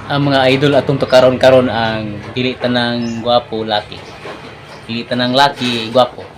Ang mga idol, atong tukaron karon ang dili tanang gwapo lucky. Dili tanang lucky gwapo.